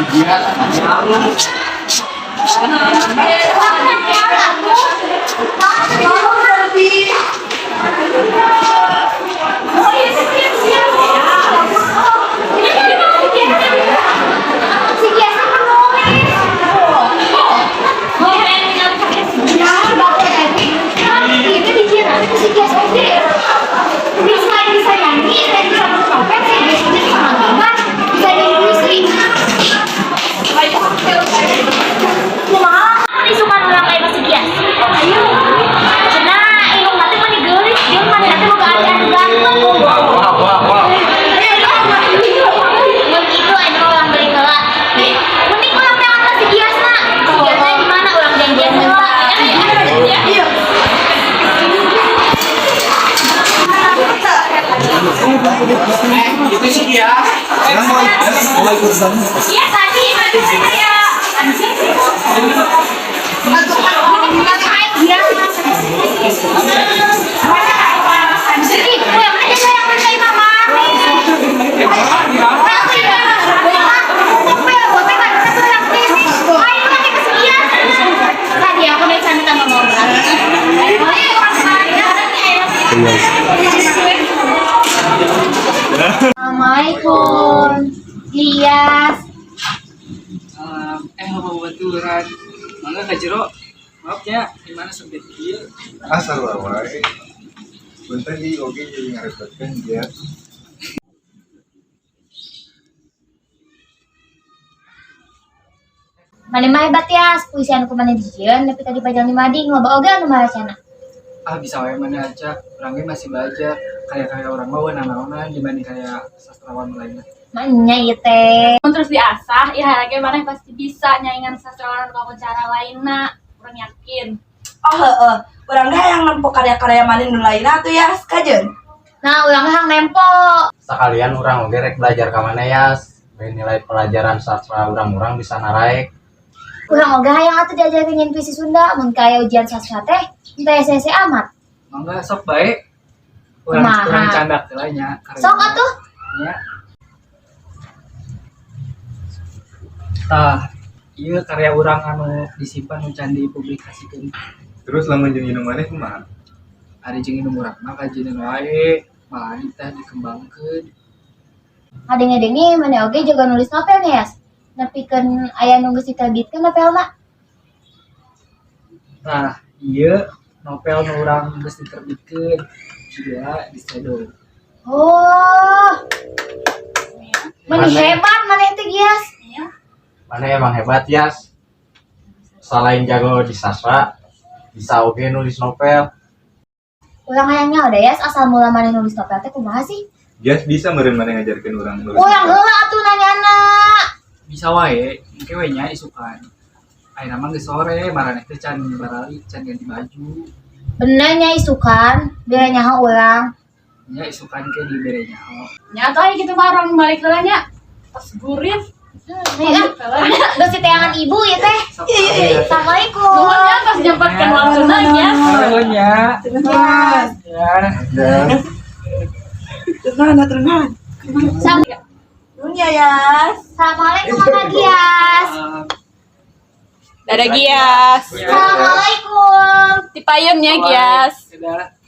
Si Gias na penulis. Itu dijieun ku si Gias oge. Bisa bisa nyanyi, dan bisa bercopet, si Gias oge bisa gambar, bisa nyanyi puisi. Kumaha isukan urang aya si Gias? Ayo. Cenah indung teh mani geulis jeung manehna teh boga adi anu ganteng. Wow. Mun kitu aya mah urang beli heula. Mending urang teh ka si Giasna. Si Giasna di mana urang janjian heula. Iya. Itu sih Gias. Iya tadi saya. Ih, yang aja yang percaya mama. Tadi aku naik cantik sama mama. Assalamualaikum. Gias. Loba baturan. Mangga ka jero. Maaf ya, di mana sempit kieu. Ah, sarua wae. Punten ieu oge jadi ngarepotkeun dia. Maneh mah hebat ya, puisi anu ku maneh dijieun nepi ka dipajang di mading loba oge anu maracana. Ah, bisa wae mana aja. Urang ge masih belajar. Karya-karya urang mah naonan dibanding karya sastrawan lainnya. Manya ieu teh. Mun terus diasah, ya ge maneh pasti bisa nyaingan sastrawan anu cara lainna. Urang yakin. Oh heeh, urang ge hayang nempo karya-karya maneh nu lainna atuh ya, kajeun. Nah, urang hayang nempo. Sekalian urang oge rek belajar ka maneh ya. Nilai pelajaran sastra urang-urang bisa naraek. Urang oge hayang atuh diajarkeun nyieun puisi Sunda mun kaya ujian sastra teh henteu hese-hese amat. Mangga sok bae. Urang Kumaha? urang candak heula nya. Sok atuh. Nya. Tah, ieu karya urang anu disimpan nu can dipublikasikeun. Terus lamun jeung indung maneh kumaha? Ari jeung indung urang mah kajian wae, malahan teh dikembangkeun. Ngadenge-denge maneh oge jago nulis novel nya ya. Nepikeun aya nu geus diterbitkeun novelna. Tah, ieu novel nu urang geus diterbitkeun judulna Disedo. Oh. Maneh hebat maneh teh Gias. Maneh emang hebat Yas. Selain jago di sastra, bisa oge nulis novel. Urang hayangnya udah Yas asal mula maneh nulis novel teh kumaha sih? Gias bisa meureun maneh ngajarkeun urang nulis. Urang novel. heula atuh nanyana. Bisa wae, engke we nya isukan. Ayeuna mah geus sore, maraneh teh can barali, can ganti baju. Bener nya isukan, biar nyaho urang. Nya isukan ke dibere nyaho. Nya atuh aya kitu mah urang balik heula nya. Tos gurit. Ayo ah, geus diteangan ibu ya teh. Sok iya. Assalamualaikum. Nuhun nya tos nyempatkeun waktuna nya. Nuhun nya. Tenang. Ya. Ya. Tenang, tenang. Nuhun ya, Yas. Assalamualaikum Mama Gias. Dadah Gias. Assalamualaikum. Tipayun nya Gias. Dadah.